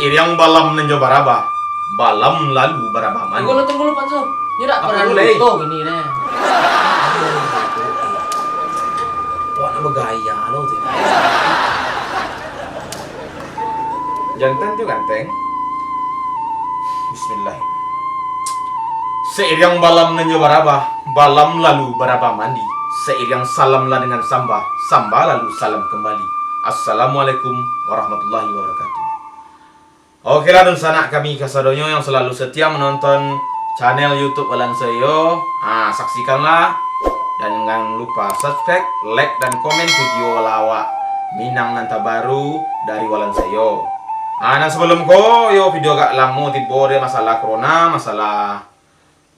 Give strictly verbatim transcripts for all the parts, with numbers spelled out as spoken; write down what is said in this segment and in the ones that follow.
Iriang balam nan jo barabah, balam lalu barabah mandi. Tunggu lu, tunggu lu, Pansu. Ni dak pernah lu, Lei? Foto gini, neh. Wak nak bagaya lo tu. Jantan tu ganteng. Bismillah. Seiriang balam nan jo barabah, balam lalu barabah mandi. Seiriang salam lah dengan sambah, sambah lalu salam kembali. Assalamualaikum warahmatullahi wabarakatuh. Oke lah, dunsanak kami kasadonyo yang selalu setia menonton channel YouTube Walan Sayo. Ah, saksikanlah. Dan jangan lupa subscribe, like, dan komen video lawak Minang nan tabaru dari Walan Sayo. Ah, nan sebelum ko, yo video agak lamo tibo deh, masalah corona, masalah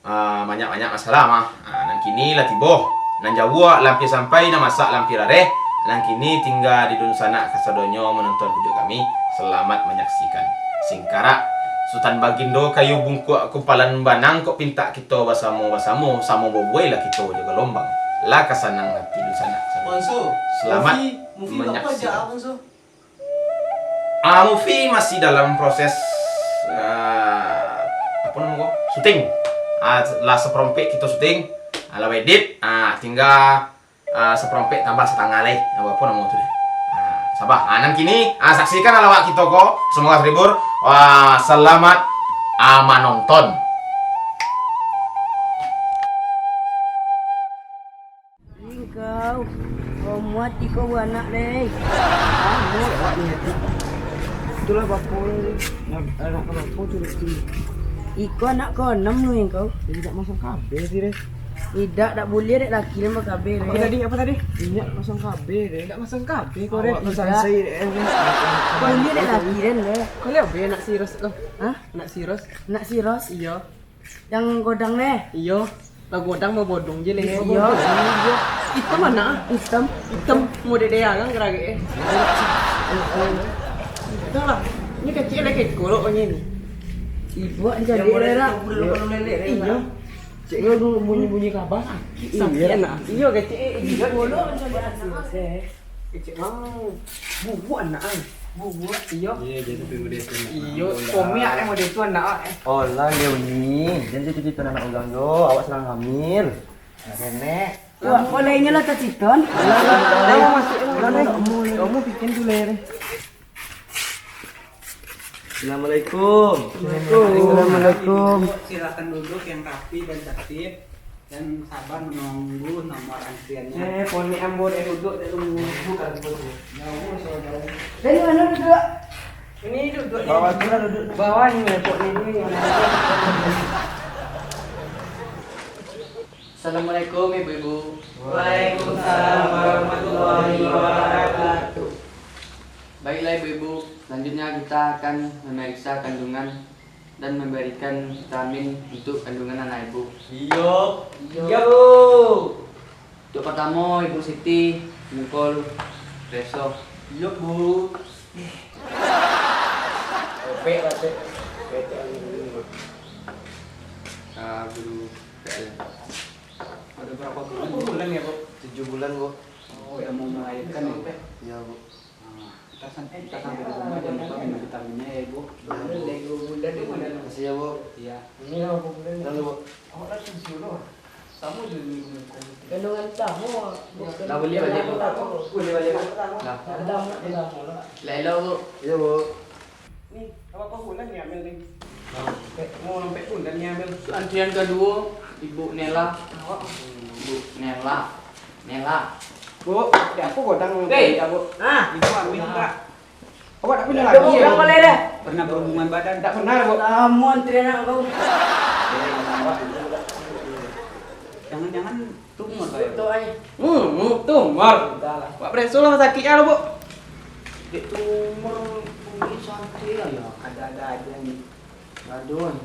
ah, banyak-banyak masalah mah. Ah, nan kini lah tibo. Nan jauah lah ampia sampai, nan masak lah ampia lareh. Nan kini tingga di dunsanak kasadonyo menonton video kami. Selamat menyaksikan. Singkarak, Sutan Bagindo kayu bungkuak kumpalan banang, kok pintak kito basamo-basamo, samo babuai lah kito jo galombang. Lah ka sanang ati dunsanak kasadonyo. Selamat menyaksikan. Ah, movie masih dalam proses, ah, apo namo ko? Syuting. Ah, lah saparompek kito syuting, ah, lah edit, ah, tingga, ah, saparompek tambah satangah lai. Apo, apo namo tu deh? Ah, saba. Ah, nan kini, ah, saksikan lah lawak kito ko. Semoga terhibur. Wah, selamat, ah, manonton. Ingkau, komo ati ko buanak, leh. Amo awak ni ati. Itulah bapo ni. Nak, nak ka bapo tu nanti. Iko anak keenam nu ingkau. Jadi dak masang kabeh ti, deh. Idak, dak buliah dek laki den bakabeh, deh. Apo tadi? Apo tadi? Inyo dak masang kabeh, deh. Dak masang kabeh ko, deh. Awak tu sansai, deh. Buliah dek laki den, deh. Kau lihat be anak si Ros tu? Hah? Anak si Ros? Anak si Ros? Iyo. Yang godang neh. Iyo. Lah godang babodong je leh. Iyo. Iyo. Itam anak ah. Itam. Itam. Model dia kan geragek eh. Itam lah. Ini kecil lagi kolok ini ni. Ibu jadi model dah. Iyo. Cek kau dulu bunyi-bunyi kabar. Sakit anak. Iyo kecil. Iyo. Kolok jadi anak. Kecik mau. Bubuak anak ai. Bubuak, iyo. Iyo, jadi pemuda tu anak. Iyo, suami ai model tu anak ai. Olah, Leoni. Jan cerita-cerita anak urang jo. Awak sadang hamil. Nenek. Wah, kok lainnya lah taciton. Ayo masuk, ayo masuk. Kamu bikin dulu ya. Assalamualaikum. Assalamualaikum. Silakan duduk yang rapi dan tertib. Dan sabar menunggu nomor antriannya. Eh, poni ambo dek duduk dek tunggu. Bukan, bukan. Jauh, so jauh. Dari mana duduk? Ini duduk di bawah tu lah duduk. Bawah ni, pok ni, ni. Assalamualaikum, Ibu-ibu. Waalaikumsalam warahmatullahi wabarakatuh. Baiklah, Ibu-ibu, selanjutnya kita akan memeriksa kandungan dan memberikan vitamin untuk kandungan anak ibu. Iyo. Iyo. Untuk pertamo, Ibu Siti, mukul preso. Iyo, Bu. Opek lah, Cek. Opek, Cek. Ah, guru P L. Ada berapa bulan? Berapa bulan ya, Bu? Tujuh bulan, Bu. Oh, udah mau melahirkan ya? Iya, Bu. Nah, kita sampai, kita sampai di rumah, jangan lupa minum vitaminnya ya, Ibu. Iya, Bu. Makasih ya, Bu. Iya. Ini berapa bulan? Lalu, Bu. Awak lah tujuh loh. Sama je ni. Kandungan tamu. Lah, boleh balik, Bu. Boleh balik, Bu. Lah. Lah, elok, Bu. Iya, Bu. Ni, awak apa bulan ni ambil ni? Mau sampai bulan ni ambil. Antrian kedua, Ibu Nela. Awak. Ibu Nela. Nela. Bu, di apa godang? Hei. Bu? Nah. Ibu ambil enggak? Awak tak punya lagi, ya? Pernah berhubungan badan? Tak pernah, Bu. Lama antrian nak kau. Jangan-jangan tumor kau, ya? Betul, ai. Hmm, hmm, tumor. Entahlah. Buat preso lah sakit ya, Bu. Dek tumor, tumor santai lah, ya. Ada-ada aja ni. Aduh.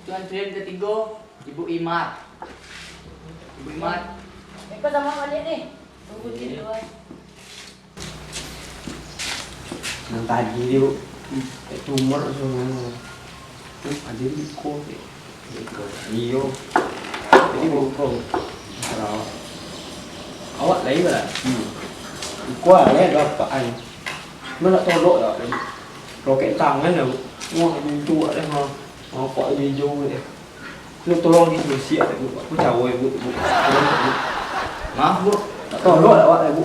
Itu antrian ketiga, Ibu Imar. Ibu Imar. Eh, kau sama balik ni. Tunggu di luar. Nan tadi tu, eh, tumor sebenarnya. Tu ada di ko, eh. Iyo. Jadi buko. Salah. Awak lain lah. Hmm. Iko lah, ada apa ai? Mana tolok lah. Rokek tangan dah, Bu. Wah, buntu awak dah, ha. Nampak ijo-ijo dah. Lu tolong di solusi dah, Bu. Aku cawo, Bu, Bu. Tolong, Bu. Maaf, Bu. Tak tolong awak dah, Bu.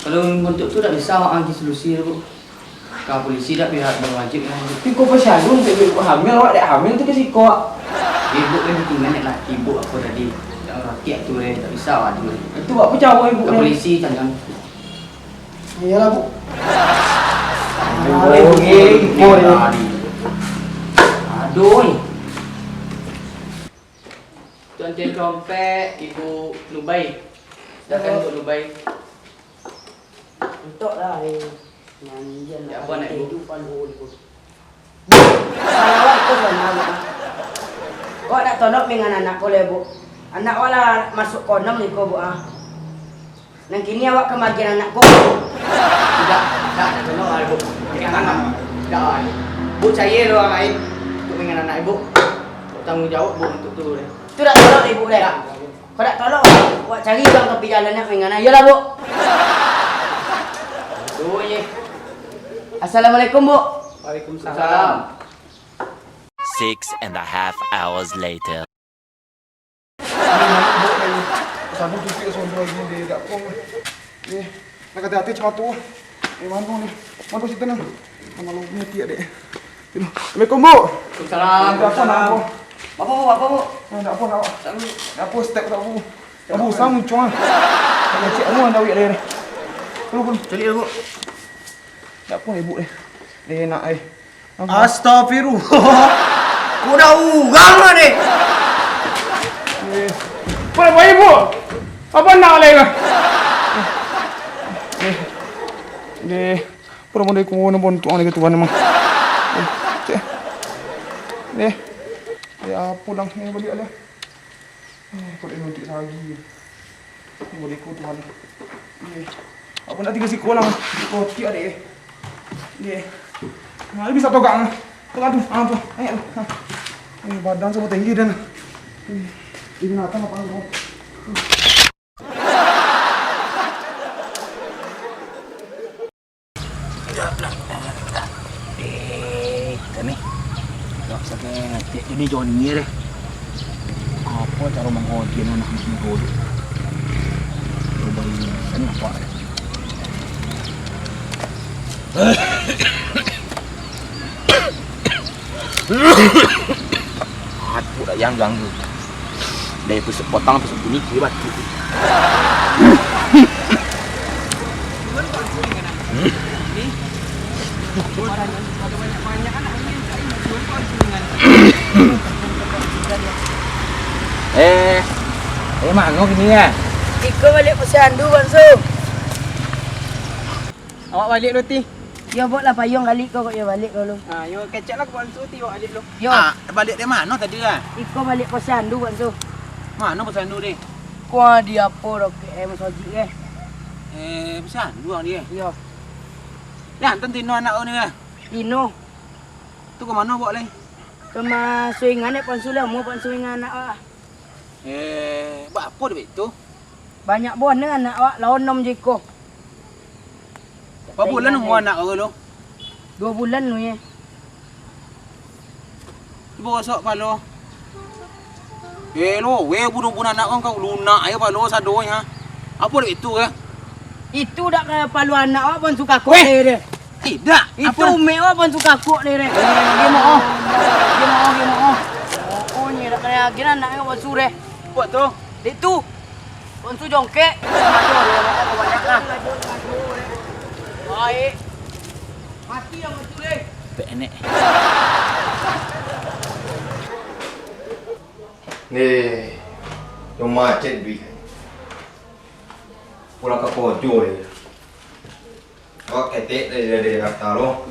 Kalau untuk tu tak bisa awak agi solusi dah, Bu. Ka polisi dak pihak berwajib lah. Tapi kau posyandu, kau hamil, awak dak hamil tu ka siko. Ibu kan tinggal nak laki ibu apa tadi. Yang laki tu deh, tak bisa awak tu. Itu awak pun cawo ibu. Ka polisi, jangan. Iyalah, Bu. Aduh, Ibu. Aduh. Tuan Tian Trompet, Ibu Nubai. Silakan, Ibu Nubai. Untuak lah, eh, nyanyian. Ya, apa, Nak, Ibu? Kehidupan, Bu, di Bu. Salawat iko sunnah, Bu, ah. Awak dak tolong dengan anak ko lai, Bu. Anak awak lah masuk konom iko, Bu, ah. Nan kini awak ka magian anak ko. Tidak, tidak, tidak tolong lah, Bu. Jangan, tidak lah. Bu cari lo urang lain untuk dengan anak Ibu. Tanggung jawab, Bu, untuk tu, deh. Tu dak tolong, Ibu, deh. Tidak. Kok dak tolong, wak cari urang tapi jalan nak mangana. Iyolah, Bu. Aduh, ye. Assalamualaikum, Bu. Waalaikumsalam. Six and a half hours later. Sadu tutuik sondo lagi, deh, dak apo. Eh, nak kati-kati macam tu. Eh, mano ni? Mano situ ni? Malu ni tiak, dek. Assalamualaikum, Bu. Waalaikumsalam. Ada apa, nak apa? Apa, Bu? Apa, Bu? Eh, ada apa, nak apa? Salam. Ada apa, step tak, Bu? Abu, usah muncung ah. Kalau cik, amu anda awik deh. Perlu, perlu. Cari, Bu. Tak apa, Ibu, deh. Deh, nak, eh. Apa? Astagfirullah. Kok dah urang lah, deh? Eh. Apa, Ibu? Apa nak, leh? Eh. Deh. Pura mandai kuno bantuak lagi Tuhan emang. Eh, cek. Eh. Ya, pulang ni baliak lah. Eh, kok dia nuntik lagi. Ni baliak ko Tuhan. Eh. Apa nak tinggal siko lah. Kotik ada eh. Eh. Nah, bisa togak. Togak tu. Ah, tu. Ayo tu. Ha. Eh, badan sama tinggi dan. Eh, ini binatang apa tu? Eh, kami. Dak sampai ngecek jadi Joni deh. Apa cara manggokin anak mudo tu? Coba ini, kan apa? Aku dah yang ganggu. Dari pusat potong, pusat kini, kiri batu. Eh, eh, mano kini ya? Iko baliak posyandu, Bonsu. Awak baliak lo, Ti. Yo, Buk, lah payuang kali ko, kok yo baliak ko lu. Ah, yo kecek lah ka Bonsu, Ti, awak baliak lo. Yo. Ah, baliak dari mano tadi lah? Iko baliak posyandu, Bonsu. Mano posyandu, Ti? Kuah di apo rokek, eh, Mas Oji, eh? Eh, posyandu ang, Ti, eh? Yo. Nyo antan tino anak ko ni, eh? Tino. Tu ka mano, Buk, lai? Ka ma suingan, eh, Bonsu, lah, umua Bonsu ingan anak, ah. Eh, baapo duit tu? Banyak bana anak awak, lah onom jo iko. Babulan umua anak awak tu? Duo bulan tu, ye. Cubo gosok palo. Eh, lo, weh, bunuh-bunuh anak kau, kau lunak aja palo sadonyo. Apo duit tu, eh? Itu dak ka palo anak awak pun suka kok. Weh! Deh. Tidak. Itu mek awak pun suka kok deh, deh. Eh, dia mau. Dia mau, dia mau. Oh, ni nak kena agen anak ni buat sureh. Buat tu. Dek tu. Pun su jongkek. Aduh, dia mau banyak lah. Baik. Mati yang itu deh. Penek. Ni, cuma cek duit. Pulang ka kojo deh. Awak ketek dari, dari Jakarta lo.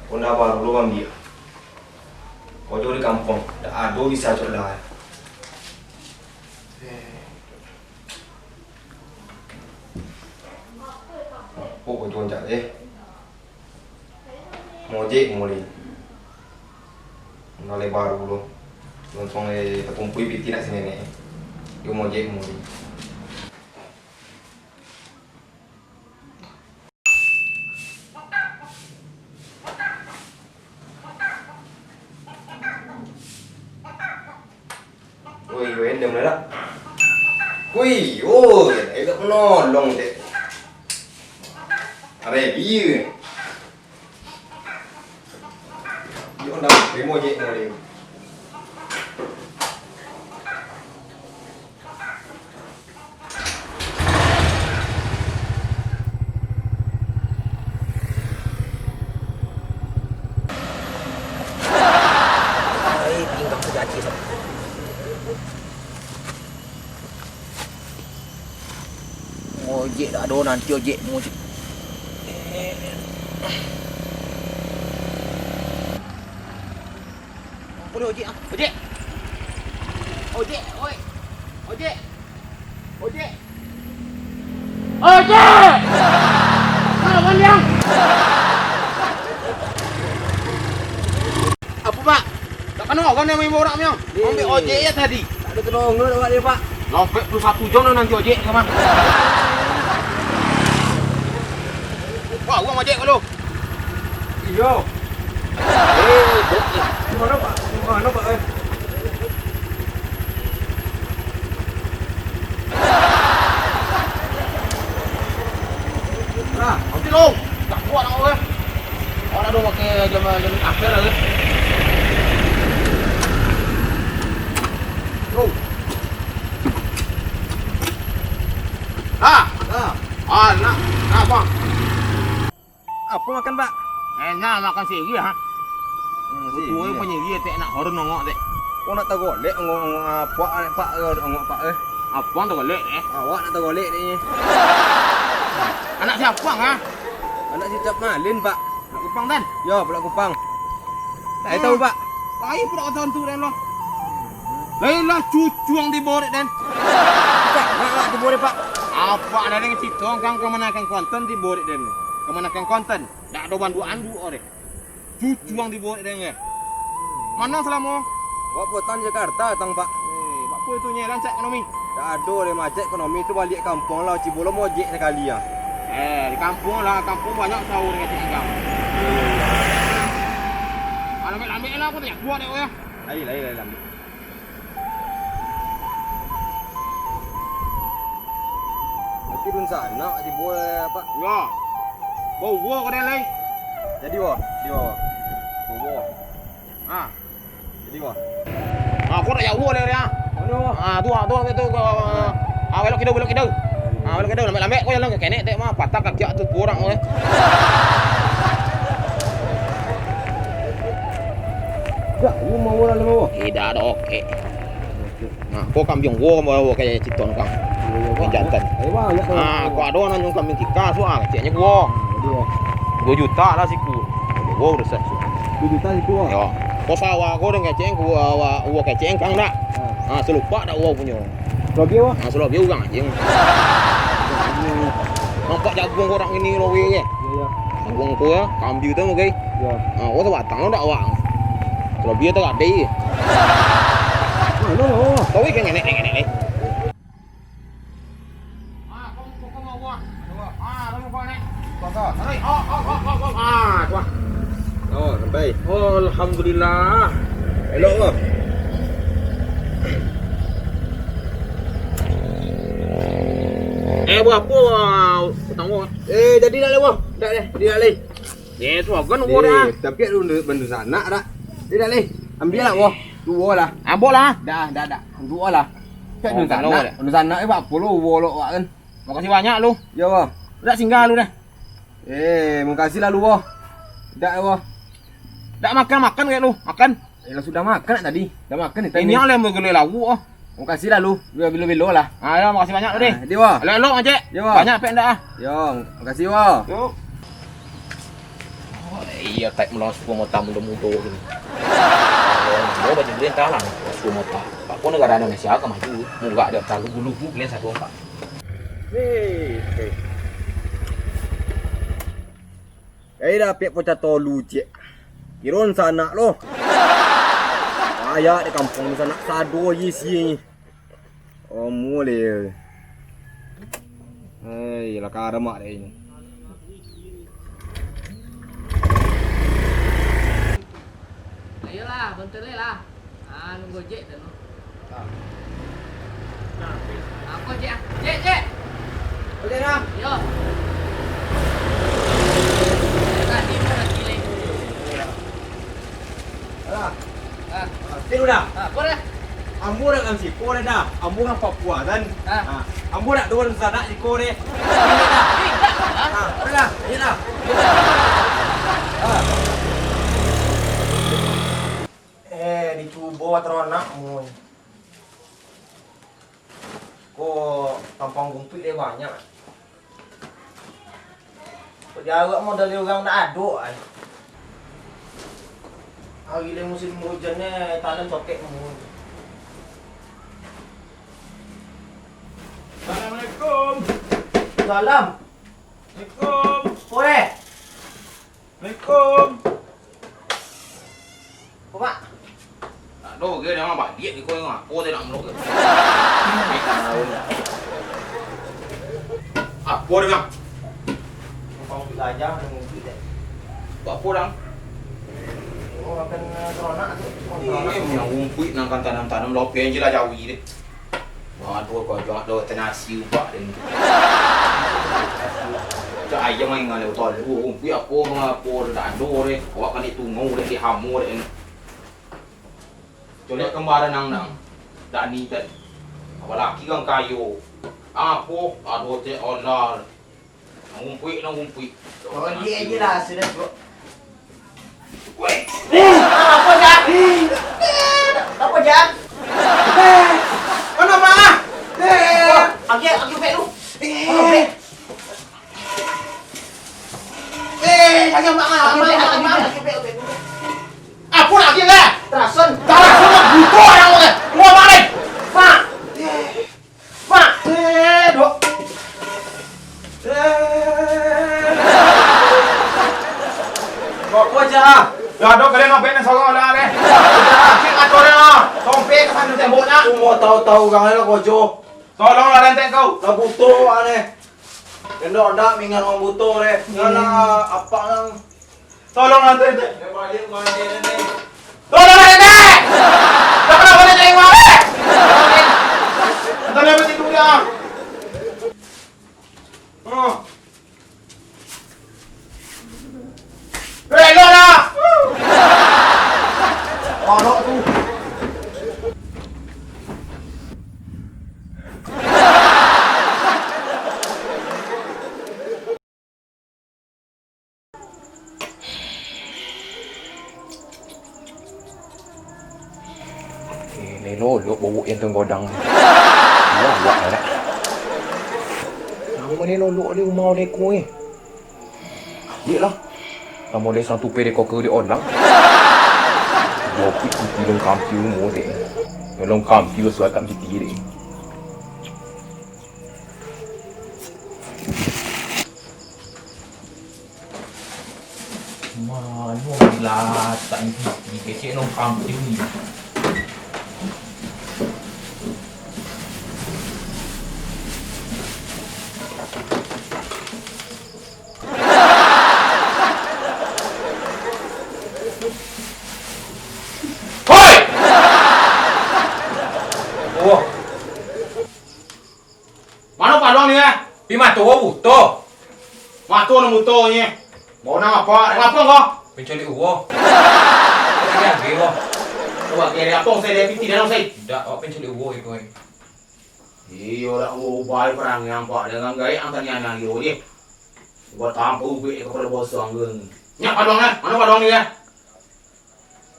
Honda baru lo ambiak. Kojo di kampuang, dak ado bisa cok lai. Kok kojo rancak eh. Mojek muli. Honda lai baru lo. Untuang lai takumpui piti nak si nenek. Yo mojek muli. Oi, oi, endam lah. Oi, oi, elok menolong dek. Ready. Yo, ndak terima je mau dia. Ai, pinggang tu gaji satu. Ojek dak ado, nanti ojek, ojek. Apo ni ojek ah? Ojek. Ojek, oi. Ojek. Ojek. Ojek! Apo, Pak? Dak kano kan yang main borak, Miang? Eh. Ambil ojek ya tadi. Tak ada kena ngel awak dia, Pak. Lah, empat puluh satu jam dah nanti ojek sama. Wah, uang ojek kalau. Iyo. Eh, bok, eh. Di mana, Pak? Di mana, Pak, eh? Nah, nanti lo. Tak kuat nak, eh. Orang dah pakai jam, jam akhir lah, eh. Bro. Ah. Ah. Ah, nak, nak apa? Apo makan, Pak? Eh, nak makan sirih, ha? Hmm, sirih. Tuo panyirih, tek, nak horun ongok, tek. Oh, nak tagolek, ongok, ongok, ah, Pak, eh, Pak, eh, ongok, Pak, eh. Apo tagolek, eh? Awak nak tagolek, tek, eh. Anak siapa, ha? Anak si Cap Malin, Pak. Anak Kupang, kan? Yo, Pak Kupang. Tak tahu, Pak. Lain pula kata hantu dan lo. Lainlah cucuang di borek dan. Pak, nak, nak di borek, Pak. Apa ada dengan cerita kan kemanakan konten di borek dan. Kemanakan konten. Dak ada bandu-andu orang. Cucuang di borek dan ya. Mana selama? Wak pulang Jakarta, tang, Pak. Eh, apa itu nya, lancar ekonomi? Dak ado deh, macet ekonomi tu, baliak kampuang lah, cibo lo mojek sakali ah. Eh, di kampuang lah, kampuang banyak sahur dengan si Agam. Alamik-lamik lah, aku tak buat dek, oh, ya. Lai, lai, lai, lamik. Nanti dun sana, cibo, Pak. Ya. Bau, bau, kau dah, lai. Jadi, wah, jadi, wah. Bau, wah. Ah. Jadi, wah. Ah, kau nak jauh dari dia. Aduh. Ah, tu, ah, tu, tu, tu, ah, belok kidau, belok kidau. Ah, belok kidau, lambek-lambek kau jalan ke kenek, tek mah, patah kaki tu, kurang, weh. Dak, lu mau orang lama, wah. Tidak ada, oke. Nah, ko kambiang gua, gua, gua kayak citon kang. Iyo, iyo, Pak. Jantan. Ayo, Bang, lihat, Bang. Ah, ko ado nan nyuang kambiang kika, so, ah, keceknyo gua. Aduh. Dua juta lah siku. Gua udah sah. Dua juta siku, Bang? Yo. Ko sawah ko dengan kecek gua, gua, gua kecek kang dak? Ah. Ah, selupak dak gua punyo. Selobih, Bang? Ah, selobih urang anjing. Nampak jagung orang ini lobe, ye. Iyo, iyo. Jagung ko, ya, kambiang tu, oke. Iyo. Ah, gua sebatang lo dak, Bang? Selobih tu gadai. Mano, Bang? Kau ikan ngenek, ngenek, ngenek. Oh, sampai. Oh, alhamdulillah. Elok, Bang. Eh, berapo, ah, utang, Bang? Eh, jadi dak leh, Bang. Dak leh, jadi dak leh. Eh, tu kan, Bang, dah. Tapi ado bantu sanak dak? Jadi dak leh. Ambiak lah, Bang. Duo lah. Ambo lah. Dah, dah, dah. Duo lah. Cak, oh, dun sanak, dun sanak, eh, bak apo lo, wo lo, wak kan. Makasih banyak lu. Yo, wo. Dak singgah lu dah. Eh, makasih lah lu, wo. Dak, wo. Dak makan-makan kayak lu, makan. Eh, lah sudah makan nak tadi. Dah makan ni tadi. Ini yang lem bergelai lauk, oh. Makasih lah lu. Bilo-bilo lah. Ah, yo, makasih banyak lu deh. Ah, di, wo. Elok-elok aja. Yo, wo. Banyak pek ndak ah. Yo, makasih, wo. Yo. Oh, iyo, tak melawan suku mota mudo-mudo tu. Mudo baju dia entah lah, suku mota. Apa negara Indonesia ka maju, murah dia terlalu bulu tu, kalian satu empat. Hei, hei. Ai dapek pocah tolu, cek. Kiron sanak lo. Ayak di kampung ni sanak sado je isi. Omo le. Hei, lah karamak dek ini. Ayolah, bantu le lah. Ah, nunggu ojek dah, no. Ah. Apo, Cek, ah? Cek, Cek! Oke, dah. Yo. Tadi pun dah kilek. Alah. Ah. Ah, sini dah. Ah, apo dah? Ambo nak kan siko deh dah. Ambo kan Papua kan. Ah. Ah, ambo nak dua sanak siko deh. Sini dah. Indak, ah. Ah, udah dah. Sini dah. Ah. Eh, dicubo taronak mun. Ko tampang gumpuik deh banyak. Kok jarak modal urang ndak ado ai. Hari ni musim hujan ni, tanam cokek mun. Assalamualaikum. Salam. Assalamualaikum. Weh. Assalamualaikum. Apo, Mak? Tak ado, dia jangan baliak, dia kau ingat apo dia nak meluk dia. Apo dia, Bang? Numpang beli gajah, ada ngumpik dek. Buat apo, Bang? Oh, makan, eh, teronak tu. Ih, yang ngumpik, nang kan tanam-tanam, lope je lah jawi deh. Wah, tu kau jual tu, tanasi ubak deh. Cak ayam main ngalai utol. Oh, ngumpik apo, apo, tak ado deh. Awak kan ditungau deh, dihamo deh. Colek kembaran nang, nang. Dak ni tadi. Apalagi kan kayo. Apo? Aduh, cek onar. Ngumpuik, ngumpuik. Oh, dia je lah, sudah, Cuk. Weh! Apa, Jak? Apa, Jak? Mana, Mak? Oh, agi, agi beg tu. Mana beg? Eh, jangan, Mak, Mak, Mak, Mak, Mak, Mak. Apo nak agi lah? Tarasan. Tarasan lah, buto orang tu. Mau balik. Mak. Eh. Mak. Eh, dok. Eh. Kok, kok, Cak? Ya, dok, kalian ngapain yang sorok lah, deh? Cik ngatur lah. Tompek ke sana tembok nak. Aku mau tahu-tahu orang lain lah, kocok. Tolonglah, renteng kau. Lah buto, aneh. Kendok ndak mingan urang buto deh. Ngalah apak nang. Tolong antar ente. Tolong ente. Dah kenapa dia cari uang, eh? Antar dia mesti duit, ah. Oh. Eh, elok lah. Parok tu. Eh, lelo lok bobok yang tenggodang. Wah, wah, enak. Nama ni lolok ni rumah oleh ku, eh? Dek lah. Kamu dek sang tupai dek koker dek orang. Jopik piti long kampiu mo dek. Long kampiu suakan piti dek. Mano dilatak ni piti kecek long kampiu ni. Hoi! Oh. Mano paluang ni, eh? Pi mato buto. Mato nan buto ni. Mau nang apa? Nang apa kau? Penculik uwo. Lagi agi kau. Coba kiri apa saya lihat piti dan saya. Dak, awak penculik uwo itu, eh. Iyo lah, ubah perang yang nampak dengan gaek angkanya anak iyo je. Buat tampuk ubek kepada bosong ni. Nyak paluang lah, mana paluang ni ya?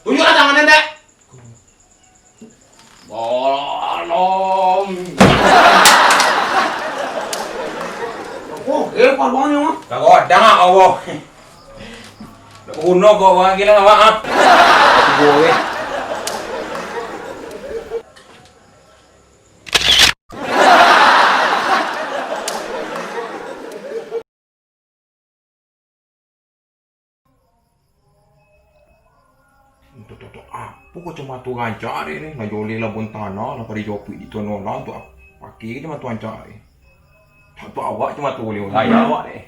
Tunjuklah tangan ente. Bolong. Oh, eh, paluangnya mah. Kagodang ah, Allah. Dak guna kau orang gila awak ah. Aku boleh. Tutup, tutup. Apo kacamata rancak dek ni? Nak joleh labuan tanah, lah pado jopik di tuan orang tu. Pakai kacamata rancak dek. Tak tu awak kacamata boleh gaya awak dek.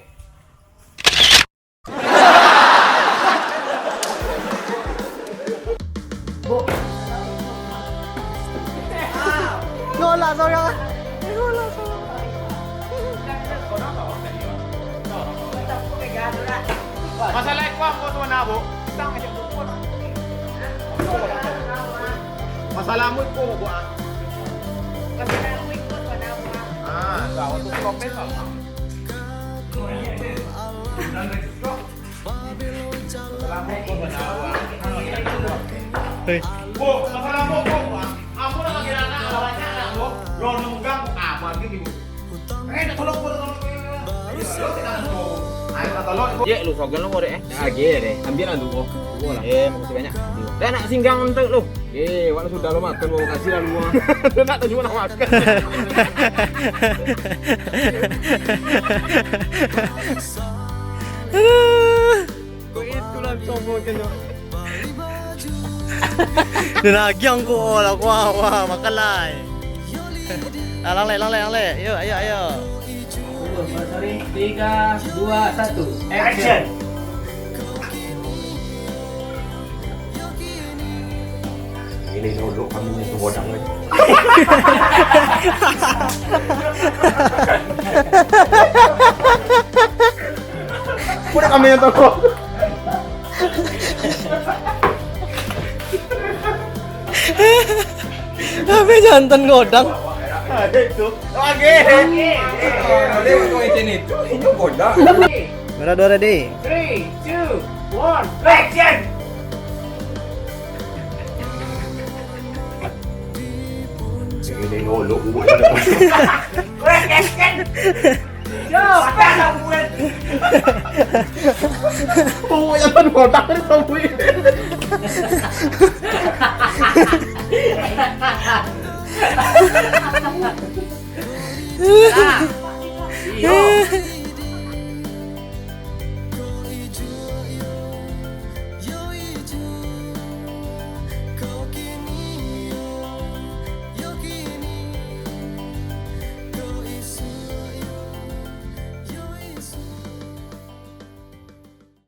Nolak sorang. Masalah iko ambo tu bana, Bu. Tang aja, Bu. Masalah ambo iko, Bu, ah. Ah, tahu tu, komen lah. Hei. Bu, masalah Bu, Bu, Bu. Ambo nak bagi anak, banyak anak, Bu. Lo nunggang, Bu, aman gitu, Bu. Eh, nak tolong, Bu, tolong, Bu. Ayo, nak tolong, Bu. Ye, lu sogan lu, Rek, eh. Lagi, Rek. Ambil lah, dua. Dua lah. Eh, makasih banyak. Dah nak singgang untuk lu. Eh, wak sudah lo makan, wak kasih lah lu. Dah nak tanya nak makan. Aduh. Itulah sombong kena. Dia nak agiang ko lah, wah, wah, makan lah. Ah, lang lek, lang lek, lang lek. Yo, ayo, ayo. Tiga, dua, satu. Action. Ini dulu kami ni semua dah. Udah kami yang tahu. Tapi jantan godang. Ada itu. Oke. Oke. Ada itu, itu godang. Kamera dua ready. Three, two, one, action. Ini dulu. Action. Yo, apa nak buat? Oh, yang kan botak ni sampai. Ah. Iyo.